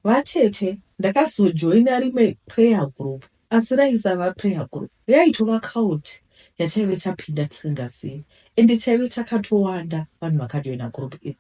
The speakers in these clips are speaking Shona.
Vatete, ndakazojoina rimwe prayer group asi raisava prayer group, yaitova cult yataive tapinda tisingazivi ende taive takatowanda vanhu vakajoina group iri.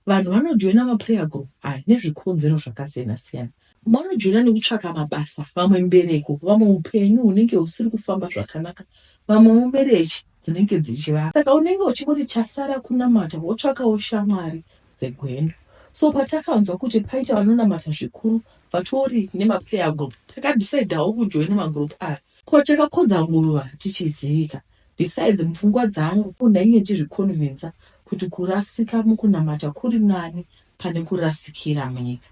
Vanhu vanojoina maprayer group aya nezvikonzero zvakasiyana siyana. Vanojoina nekutsvaka mabasa, vamwe mbereko, vamwe upenyu hunenge husiri kufamba zvakanaka, vamwewo merechi dzinenge dzichivava. Saka unenge uchingoti chasara kunamata wotsvakawo shamwari dzegwendo. So patakanzwa kuti paita vanonamata zvikuru vatori nemaprayer group takadecidawo kujoina magroup aya. Ko chakakodza nguruva tichizivika. Besides mupfungwa dzangu ndainge ndichizviconvincer kuti kurasika mukunamata kuri nani pane kurasikira munyika.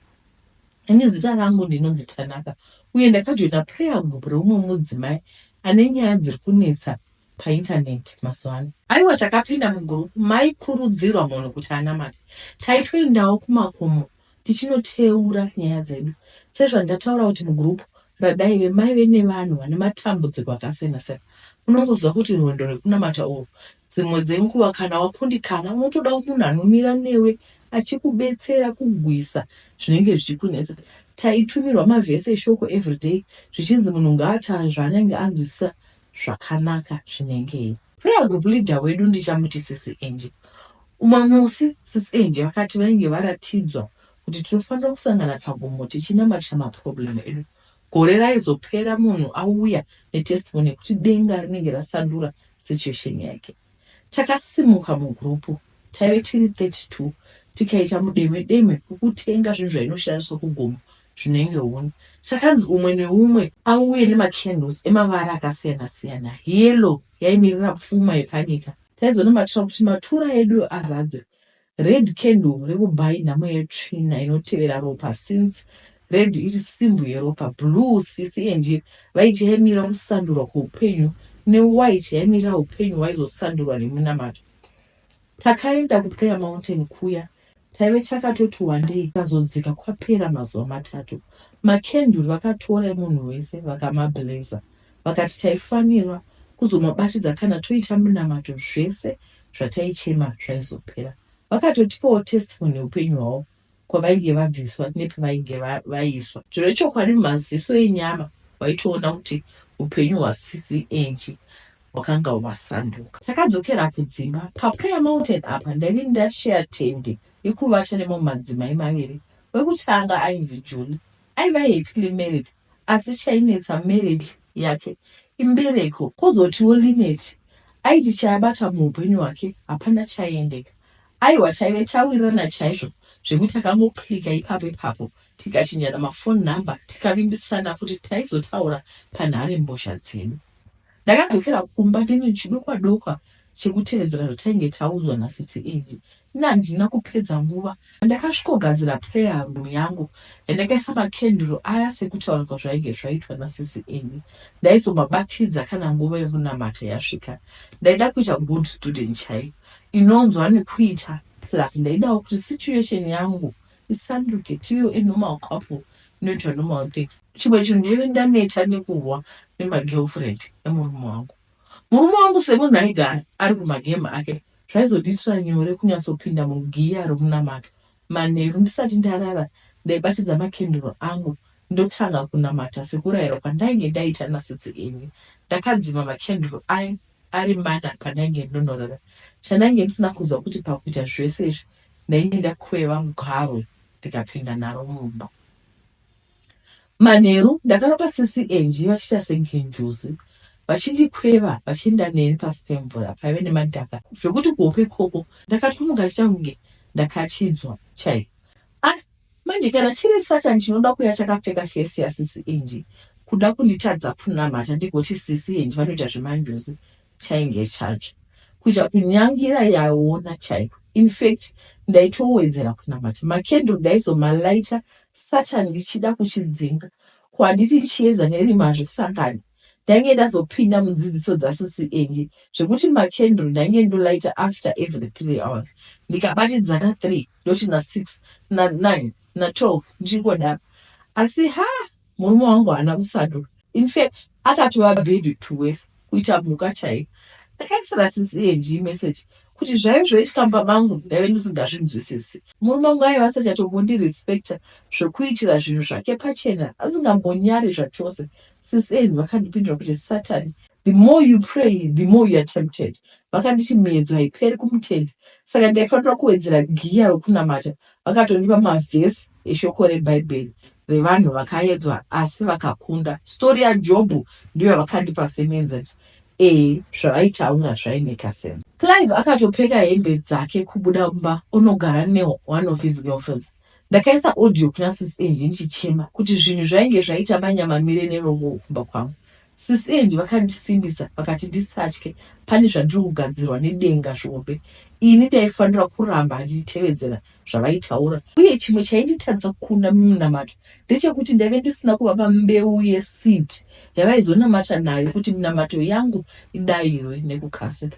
Ini zita rangu ndinonzi Tanaka uye ndakajoina prayer group reumwe mudzimai ane nyaya dziri kunetsa painternet mazuva ano. Aiwa takapinda mugroup maikurudzirwa munhu kuti anamate. Taitoendawo kumakomo tichinoteura nyaya dzedu. Sezvandataura kuti mugroup radaive maive nevanhu vane matambudziko akasiyana siyana. Unongoziva kuti rwendo rwekunamata urwu dzimwe dzenguva kana wakundikana unotodawo munhu anomira newe achikubetsera kugwisa zvinenge zvichikunetsa. Taitumirwa mavhesi eshoko everyday zvichinzi munhu ngaataure zvaanenge anzwisisa zvakanaka zvinengei. Prayer group leader wedu ndichamuti sisi Angie. Umwe musi sisi Angie vakati vainge varatidzwa kuti tinofanira kusangana pagomo tichinamatira maproblem edu. Gore raizopera munhu auya netestimony yekuti denga rinenge rasandura situation yake. Takasimuka mugroup taive tiri 32 tikaita mudemhe demhe wekutenga zvinhu zvainoshandiswa kugomo zvinenge huni. Takanzi umwe neumwe auye nemacandles emavara akasiyana siyana. Yellow yaimirira pfuma yepanyika. Taizonamatira kuti matura edu azadzwe. Red candle rekubhainda mweya yetsvina inotevera ropa since red iri simbu yeropa. Blue sisi Angie vaiti yaimirira kusandurwa kweupenyu newhite yaimirira upenyu hwaizosandurwa nemunamato. Takaenda kuPrayer Mountain kuya taive takatoti wandei tikazodzika kwapera mazuva matatu. Makenduru vakatora emunhu wese vakamablesser vakati taifanirwa kuzomabatidza kana toita minamato zvese zvataichema zvaizopera. Vakatotipawo testimony yeupenyu hwavo kwavainge vabviswa nepavainge vaiswa. Zvechokwadi mumaziso enyama waitoona kuti upenyu hwasisi Angie hwakanga hwasanduka. Takadzokera kudzimba. PaPrayer Mountain apa ndaive ndasheya tende yekuvata nemamwe madzimai maviri. Wekutanga ainzi Julie. Aiva happily married asi chainetsa marriage yake imbereko. Kozotiwo Linet aiti chaabata muupenyu hwake hapana chaiendeka. Aiwa taive tawirirana chaizvo zvekuti takangoclicker ipapo ipapo tikachinjana maphone number tikavimbisana kuti taizotaura panharembozha dzedu. Ndakadzokera kumba ndine chidokwa dokwa chekutevedzera zvatainge taudzwa nasisi Angie. Ini handina kupedza nguva ndakasvikogadzira prayer room yangu yandakaisa makenduru aya sekutaura kwazvainge zvaitwa nasisi Angie. Ndaizomabatidza kana nguva yekunamata yasvika. Ndaida kuita good student chaiyo inonzwa nekuita plus ndaidawo kuti situation yangu isanduke tive a normal couple inoita normal things. Chimwe chinhu ndaive ndaneta nekurwa nemagirlfriend emurume wangu. Murume wangu semunhu aigara ari kumagame ake zvaizondiitira nyore kunyatsopinda mugiya romunamato. Manheru ndisati ndarara ndaibatidza makenduru angu ndotanga kunamata sekurayirwa kwandainge ndaita nasisi Amy. Ndakadzima makenduru aye ari mana pandainge ndonorara. Chandainge ndisina kuziva kuti pakuita zvese izvi ndainge ndakweva garwe ndikapinda naro mumba. Manheru ndakarota sisi Angie vachiita senge njuzi vachindikweva vachienda neni pasi pemvura paive nemadhaka zvekuti kuhope ikoko ndakatomuka ndichiita kunge ndakachidzwa chaiko. Ah manje kana chiri satan chinoda kuuya chakapfeka face yasisi Angie kuda kunditadza kunamata ndigoti sisi Angie vanoita zvemanjuzi chainge chacho kuita kunyangira yaona chaiko infact ndaitowedzera kunamata makenduru ndaizomalaita satan ndichida kuchidzinga ko handiti chiedza nerima hazvisangani ndainge ndazopinda mudzidziso dzasisi Angie zvekuti makenduru ndainge ndolaita after every 3 hours ndikabatidza na 3 ndoti na 6 na 9 na 12 ndichingodaro asi ha Murume wangu haana kusandura infact akatova bad to worse kuita mhuka chaiyo. Ndakaisira sisi Angie message Kuti zvaive zvoitika mumba mangu ndaive ndisingazvinzwisisi. Murume wangu aive asachatombondirespecta zvekuitira zvinhu zvake pachena asingambonyari zvachose. Sis Ann vakandipindura kuti Satan the more you pray the more you are tempted. Vakanditi miedzo haiperi kumutendi saka ndaifanira kuwedzera giya rokunamata. Vakatondipa mavhesi eshoko rebhaibheri revanhu vakaedzwa asi vakakunda. Story yaJobhu ndiyo yavakandipa semuenzaniso. Ehe zvavaitaura zvaimeka sense. Clive akatopfeka hembe dzake kubuda mumba onogara ne one of his girlfriends. Ndakaisa audio kuna sis Angie ndichichema kuti zvinhu zvainge zvaita manyamamire nerongo kumba kwangu. Sis Angie vakandisimbisa vakati ndisatye pane zvandiri kugadzirwa nedenga zvihombe. Ini ndaifanira kuramba ndichitevedzera zvavaitaura uye chimwe chainditadza kukunda mumunamato ndechekuti ndaive ndisina kuvapa mbeu yeseed yavaizonamata nayo kuti minamato yangu idairwe nekukasika.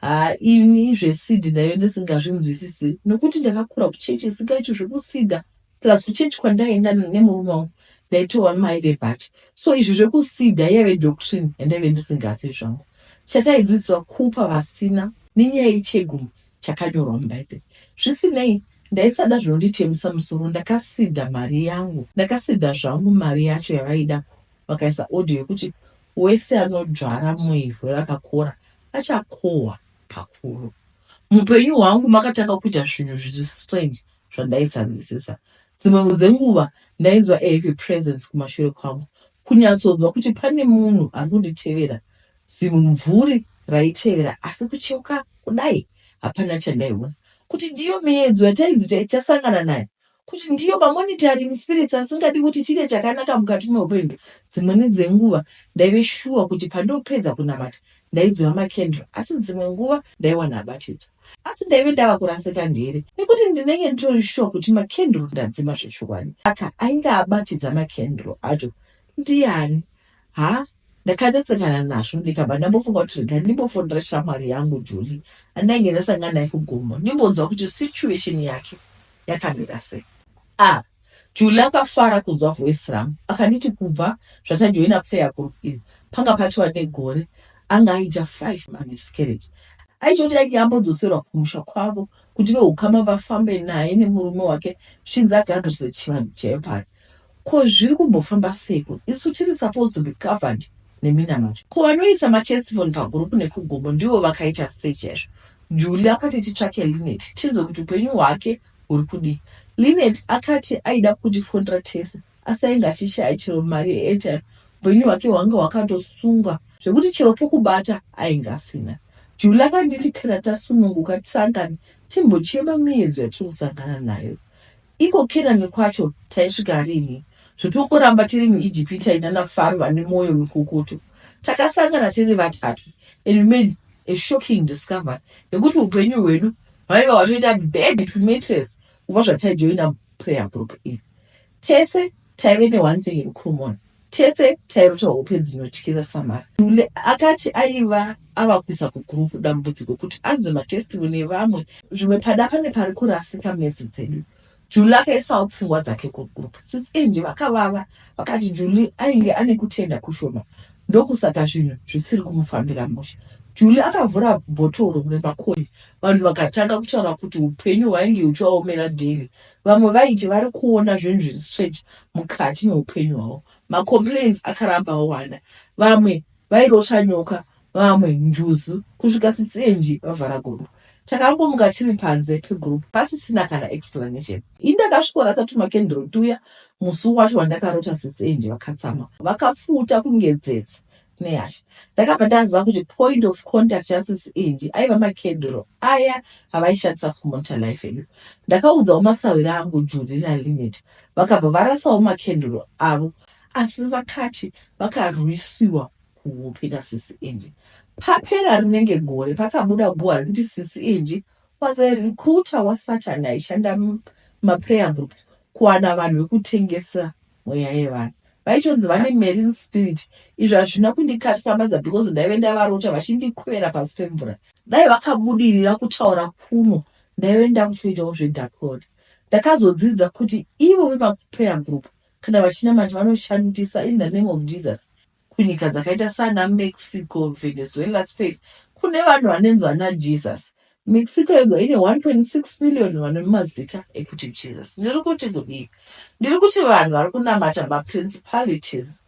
Haa ini zveseed ndaive ndisingazvinzwisisi nokuti ndakakura kuchechi isingaiti zvekuseeder plus kuchechi kwandaienda nemurume wangu ndaitova mai vebhachi so izvi zvekuseeder yaive doctrine yandaive ndisingazivi zvangu. Chataidzidziswa kupa vasina nenyaya yechegumi chakanyorwa muBhaibheri. Zvisinei, ndaisada zvinonditemesa musoro ndakasidha mari yangu. Ndakasidha zvangu mari yacho yavaida vakaisa audio yekuti wese anodzvara muivhu rakakora achakohwa pakuru. Mupenyu hwangu makatanga kuita zvinhu zviri strange zvandaisanzwisisa. Dzimwe dzenguva ndainzwa a heavy presence kumashure kwangu. Kunyatsonzwa kuti pane munhu ari kunditevera Zimumvuri raitevera asi kucheuka kudai hapana chandaiona. Kuti ndiyo miedzo yatainzi tichasangana nayo? Kuti ndiyo mamonitoring spirits asingadi kuti tiite chakanaka mukati meupenyu? Dzimweni dzenguva ndaive shuwa kuti pandopedza kunamata ndaidzima makenduru asi dzimwe nguva ndaiwana abatidzwa. Asi ndaive ndava kurasika njere nekuti ndinenge nditori shuwa kuti makenduru ndadzima zvechokwadi. Saka ainge abatidza makenduru acho ndiyani? Haa ndakanetsekana nazvo ndikabva ndambofunga kuti rega ndimbofonera shamwari yangu Julie andainge ndasangana naye kugomo ndimbonzwa kuti situation yake yakamira sei. Ah Julie akafara kunzwa voice rangu akanditi kubva zvatajoina prayer group iri panga patova negore anga aita 5 mamiscarriage. Aitoti ainge ambodzoserwa kumusha kwavo kuti veukama vafambe naye nemurume wake zvichinzi agadzirise chivanhu chaivo Ko zviri kumbofamba seiko isu tiri supposed to be covered neminamato. Ko vanoisa matestimony pagroup nekugomo ndivo vakaita sei chaizvo. Julie akati titsvake Linet tinzwe kuti upenyu hwake huri kudii. Linet akati aida kutifonera tese asi ainge achishaya chero mari yeairtime. Upenyu hwake hwanga hwakatosungwa zvekuti chero pokubata ainge asina. Julie akanditi kana tasununguka tisangane timbochema miedzo yatiri kusangana nayo. Iko Kenani kwacho taisvika rini? Zvotongoramba tiri muIjipita inana Faro vane mwoyo mikukutu. Takasangana tiri vatatu and we made a shocking discovery yekuti upenyu hwedu hwaiva hwatoita bed to mattress kubva zvataijoina prayer group iri. Tese taive ne one thing in common. Tese tairota hope dzinotyisa samare. Lule akati aiva ava kuisa kugroup dambudziko kuti anzwe matestimony evamwe zvimwe pada pane pari kurasika maths dzedu. Julie akaisawo pfungwa dzake kugroup. Sis Angie vakavava vakati Julie ainge ane kutenda kushoma ndokusaka zvinhu zvisiri kumufambira mushe. Julie akavhura bhotoro remakonye vanhu vakatanga kutaura kuti upenyu hwainge huchivaomera daily. Vamwe vaiti vari kuona zvinhu zviri strange mukati meupenyu hwavo. Macomplaints akaramba awanda. Vamwe vairota nyoka, vamwe njuzu kusvika sisi Angie vavhara group. Takangomuka tiri panze pegroup pasisina kana explanation. Ini ndakasvikorasa tumakenduru tuya musi wacho wandakarota sisi Angie vakatsamwa vakapfuta kunge dzetse nehasha. Ndakabva ndaziva kuti point of contact yasisi Angie aiva makenduru aya avaishandisa kumonitor life yedu. Ndakaudzawo masahwira angu Julie naLynette vakabva varasawo makenduru avo asi vakati vakarwisiwa kuhope nasisi Angie. Papera rinenge gore pakabuda guhwa rekuti sisi Angie was a recruiter waSatan aishanda mumaprayer group kuwana vanhu vekutengesa mweya yevanhu. Vaitonzi vane marine spirit. Izvi hazvina kundikatyamadza because ndaive ndavarota vachindikwevera pasi pemvura. Dai vakabudirira kutaura kuno ndaive ndakutoitawo zvedark road. Ndakazodzidza kuti ivo vemaprayer group kana vachinamata vanoshandisa in the name of Jesus kunyika dzakaita sana Mexico, Venezuela, Spain kune vanhu vanenzi vana Jesus. Mexico yega ine 1.6 million vane mazita ekuti Jesus. Ndiri kuti kudii? Ndiri kuti vanhu vari kunamata maprincipalities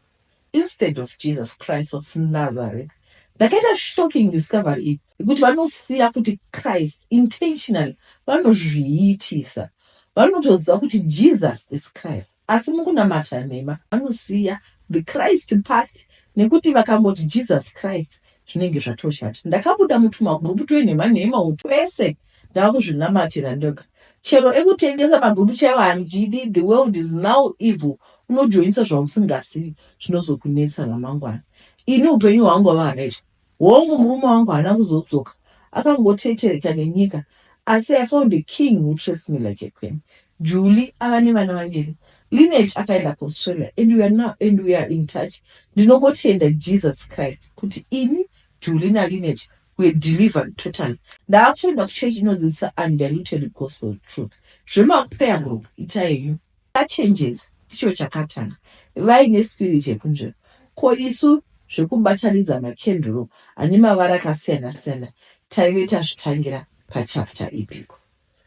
instead of Jesus Christ of Nazareth. Ndakaita shocking discovery iyi yekuti vanosiya kuti Christ intentionally vanozviitisa. Vanotoziva kuti Jesus is Christ asi mukunamata nhema vanosiya the Christ past nekuti vakangoti Jesus Christ zvinenge zvatoshata. Ndakabuda mutumagurupu twenhema nhema uhu twese ndava kuzvinamatira ndoga. Chero ekutengesa magurupu chaiwo handidi the world is now evil unojoinisa zvausingazivi zvinozokunetsa ramangwana. Ini upenyu hwangu hwava right. Hongu murume wangu haana kuzodzoka akangotetereka nenyika asi I found a king who treats me like a queen. Julie ava nevana vaviri. Linet akaenda kuAustralia and we are now and we are in touch. Ndinongotenda Jesus Christ kuti ini, Julie naLinet we delivered totally. Ndaakutoenda kuchurch inodzidzisa undiluted gospel truth. Zvemaprayer group itai henyu. Chachenjedza ndicho chakatanga vaine spirit yekunzvera. Ko isu zvekubatanidza makenduru ane mavara akasiyana siyana taive tazvitangira pachapter ipiko?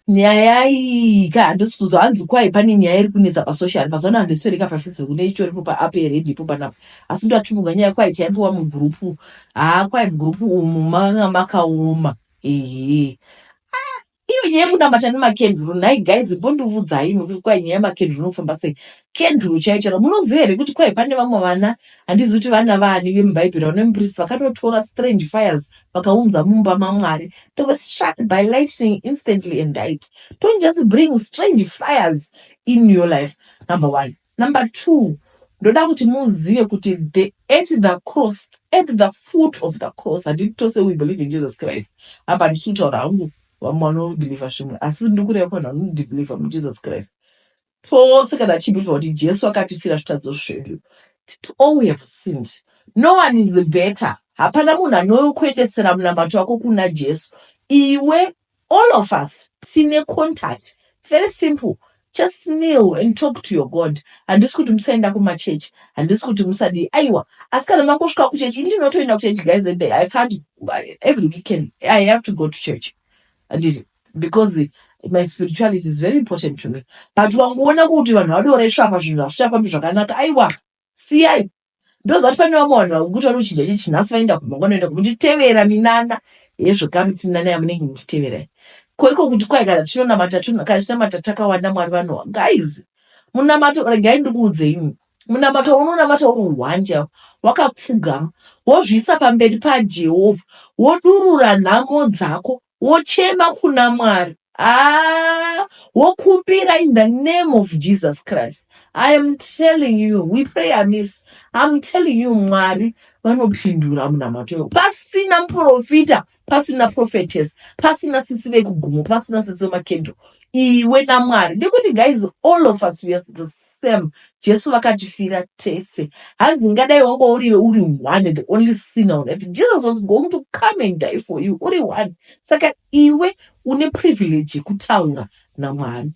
Nyaya iyi ka handisi kuzwa hanzi kwai pane nyaya iri kunetsa pasocial mazuva ano handisweri ka pafacebook neitoripo paapp yeredio ipo panapa asi ndoatumigwa nyaya kwai taimbowa mugurupu haa kwai mugurupu umu manga makaoma ehe Iyo nyaya yekunamata nemakenduru nhai guys mbondiudzai imi kuti kwai nyaya yemakenduru inofamba sei kenduru chaiyo chaiyo munoziva here kuti kwai pane vamwe vana handizivi kuti vana vaani vemubhaibheri vane mupristi vakatotora strange fires vakaunza mumba mamwari they were struck by lightning instantly and died don't just bring strange fires in your life number one Number 2 ndoda kuti muzive kuti the at the cross at the foot of the cross handiti tose we believe in Jesus Christ apa handisi kutaura hangu vamwe vanobhilivha zvimwe asi ndikureva kuvanhu vanobhilivha muJesus Christ tose kana tichibhilivha kuti Jesu akatifira zvitadzo zvedu all we have sinned no one is better hapana munhu anokuendesera munamato wako kuna Jesu iwe All of us tine contact it's very simple just kneel and talk to your God handisi kuti musaenda kumachechi handisi kuti musadii aiwa asi kana mangosvika kuchechi ini ndinotoenda kuchechi guys and I can't every weekend I have to go to church handiti because my spirituality is very important to me but wangoona kuti vanhu vadoresva apa zvinhu hazvichafambi zvakanaka aiwa siyai Ndoziva kuti pane vamwe vanhu vakuti vari kuchinja chechi nhasi vaenda kumba vanoenda kumba muchitevera minana yezvoka minana yamunenge muchitevera ko iko kuti kwai kana tinonamata kana tinamata takawanda mwari vanowa guys munamato regai ndikuudzei imi munamato waunonamata uri one chaiwo wakapfugama wozviisa pamberi pajehovha wodurura nhamo dzako wochema kuna Mwari ah, wokumbira in the name of Jesus Christ. I am telling you, we pray amiss. I'm telling you, Mwari vanopindura munamato iwo pasina muprofita, pasina prophetess, pasina sisi vekugumo, pasina sisi vemakendo, iwe naMwari. Ndikuti guys, all of us we are the same. Jesu vakatifira tese. Hanzi ngadai wanga uriwe uri one, the only sinner on earth. Jesus was going to come and die for you. Uri one. Saka iwe une privilege yekutaura naMwari.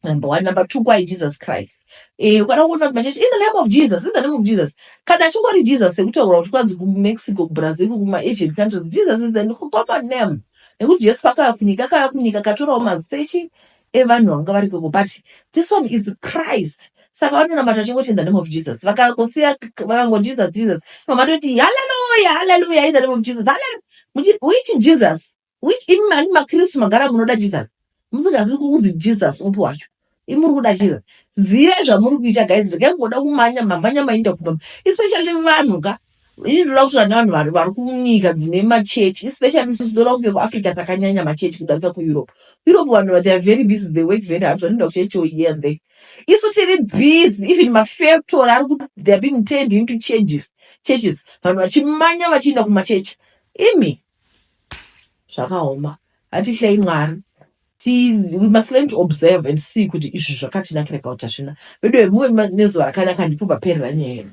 Number one. Number two, kwai Jesus Christ. Eh, ukada kuona kuti machechi, in the name of Jesus, in the name of Jesus. Kana achingori Jesus sekutaura kuti kwanzi kuMexico, kuBrazil, kuma-Asian countries, Jesus is a common name. Nekuti Jesu akauya kunyika, akauya kunyika akatorawo mazita echi evanhu vanga vari ikoko but this one is Christ saka vanonamata vachingoti in the name of Jesus vakangosiya vakango Jesus Jesus vamatoti hallelujah hallelujah in the name of Jesus hallelujah which Jesus which imi mani makristu magara munoda Jesus musingazivi kunzi Jesus upi wacho imi muri kuda Jesus zivai zvamuri kuita guys regai kungoda kumanya mamanya mainda kuba especially vanhu ka Ini ndoda kutaura nevanhu vari vari kunyika dzine machechi especially isusu ndoda kunge kuAfrica takanyanya machechi kudarika kuEurope. Europe vanhu they are very busy they work very hard vanoenda kuchechi here and there. Isu tiri busy even mafactory ari ku they are being turned into churches churches vanhu vachimanya vachienda kumachechi. Imi zvakaoma hatityei Mwari. We must learn to observe and see kuti izvi zvakatinakira kana kuti hazvina. Veduwe muve nezuva rakanaka ndipo paperera nyaya yedu.